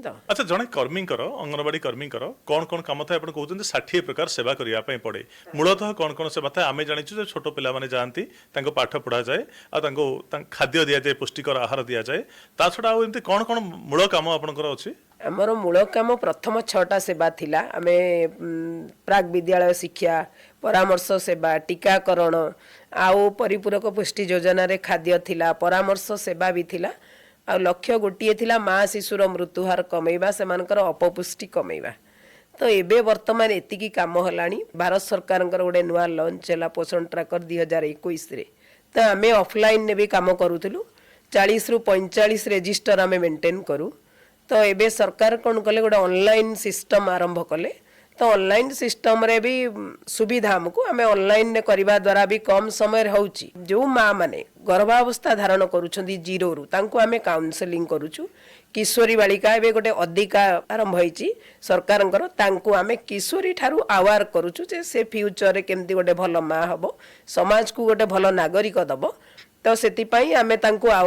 ତ। ଆଚ୍ଛା, ଜଣେ କର୍ମୀଙ୍କର, ଅଙ୍ଗନବାଡି କର୍ମୀଙ୍କର କ'ଣ କ'ଣ କାମ ଥାଏ? ଆପଣ କହୁଛନ୍ତି 60 ପ୍ରକାର ସେବା କରିବା ପାଇଁ ପଡେ। ମୂଳତଃ କ'ଣ କ'ଣ ସେବା ଥାଏ? ଆମେ ଜାଣିଛୁ ଯେ ଛୋଟ ପିଲାମାନେ ଯାଆନ୍ତି, ତାଙ୍କୁ ପାଠ ପଢ଼ାଯାଏ ଆଉ ତାଙ୍କୁ ତାଙ୍କ ଖାଦ୍ୟ ଦିଆଯାଏ, ପୁଷ୍ଟିକର ଆହାର ଦିଆଯାଏ। ତା ଛଡ଼ା ଆଉ ଏମିତି କ'ଣ କ'ଣ ମୂଳ କାମ ଆପଣଙ୍କର ଅଛି? ଆମର ମୂଳ କାମ ପ୍ରଥମ 6ଟା ସେବା ଥିଲା। ଆମେ ପ୍ରାକ୍ ବିଦ୍ୟାଳୟ ଶିକ୍ଷା, ପରାମର୍ଶ ସେବା, ଟୀକାକରଣ ଆଉ ପରିପୂରକ ପୁଷ୍ଟି ଯୋଜନାରେ ଖାଦ୍ୟ ଥିଲା, ପରାମର୍ଶ ସେବା ବି ଥିଲା। ଆଉ ଲକ୍ଷ୍ୟ ଗୋଟିଏ ଥିଲା, ମା ଶିଶୁର ମୃତ୍ୟୁହାର କମେଇବା, ସେମାନଙ୍କର ଅପପୁଷ୍ଟି କମେଇବା। ତ ଏବେ ବର୍ତ୍ତମାନ ଏତିକି କାମ ହେଲାଣି। ଭାରତ ସରକାରଙ୍କର ଗୋଟେ ନୂଆ ଲଞ୍ଚ ହେଲା ପୋଷଣ ଟ୍ରାକର 2021ରେ। ତ ଆମେ ଅଫଲାଇନରେ ବି କାମ କରୁଥିଲୁ। 40ରୁ 45 ରେଜିଷ୍ଟର ଆମେ ମେଣ୍ଟେନ୍ କରୁ। ତ ଏବେ ସରକାର କ'ଣ କଲେ, ଗୋଟେ ଅନଲାଇନ୍ ସିଷ୍ଟମ୍ ଆରମ୍ଭ କଲେ। ତ ଅନଲାଇନ୍ ସିଷ୍ଟମରେ ବି ସୁବିଧା ଆମକୁ। ଆମେ ଅନଲାଇନରେ କରିବା ଦ୍ୱାରା ବି କମ୍ ସମୟରେ ହେଉଛି। ଯେଉଁ ମା ମାନେ ଗର୍ଭାବସ୍ଥା ଧାରଣ କରୁଛନ୍ତି 0ରୁ, ତାଙ୍କୁ ଆମେ କାଉନସେଲିଂ କରୁଛୁ। କିଶୋରୀ ବାଳିକା, ଏବେ ଗୋଟେ ଅଧିକା ଆରମ୍ଭ ହେଇଛି ସରକାରଙ୍କର, ତାଙ୍କୁ ଆମେ କିଶୋରୀ ଠାରୁ ଆୱାର କରୁଛୁ ଯେ ସେ ଫ୍ୟୁଚରରେ କେମିତି ଗୋଟେ ଭଲ ମା ହବ, ସମାଜକୁ ଗୋଟେ ଭଲ ନାଗରିକ ଦବ। ତ ସେଥିପାଇଁ ଆମେ ତାଙ୍କୁ ଆୱାର